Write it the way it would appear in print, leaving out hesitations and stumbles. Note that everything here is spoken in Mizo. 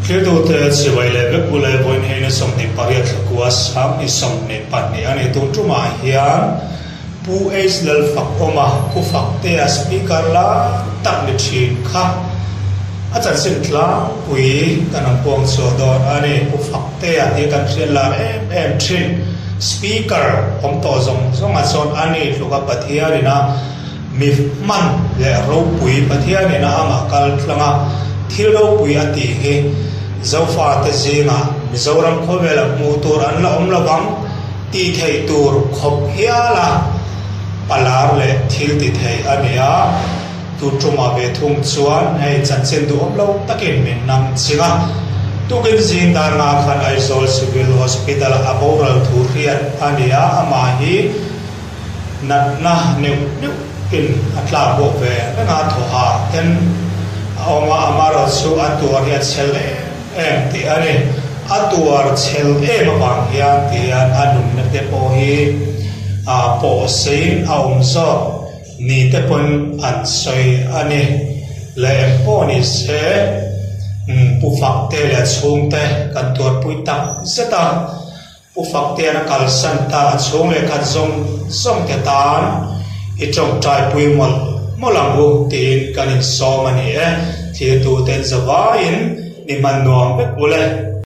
Thiltute chibai leh vek u le vawiin hei ni 28 thlakua 2022 a ni. Tun tumah hian Pu H Lalfakawma, Pu Faktea Speaker lai tak ni thin kha a chanchin tlangpui kan rawn puang chhuah dawn a ni. Pu Faktea hi kan hriat lar em em thin. Speaker awm tawh zawng zawngah chuan a ni tluka Pathianin a Mi hman leh ropui Pathianin a amah kal tlang a, thil ropui a tih hi Zofate zingah Mizoram khawvela hmuh tur an la awm lovang tih theih tur khawp hiala palar leh thil ti thei a ni a. Tu tumah ve thung chuan hei chanchin duhawm lo takin min nang ching a. Tukin zing dar nga khan Aizawl Civil Hospital-ah a boral thu hriat a ni a, amah hi Natna neuh neuh in a tlak bawk ve reng a, thawha ten a awm a, amaherawh chu a tuar hi a chhel em em tih a ni. A tuar chhel em avang hian ti hian a nunna te pawh hi a pawh seiin a awm zawk ni te pawn an sawi a ni. Leh eng pawh ni se Pu Fakte leh a chhungte kan tuarpui tak zet a. Pu Faktean a kalsan ta a chhung leh khat zawng zawng te tan i tawngtai pui mawlh mawlh ang u tiin kan insawm a ni e. Thirtu ten zavaiin ni hman nuam vek u le.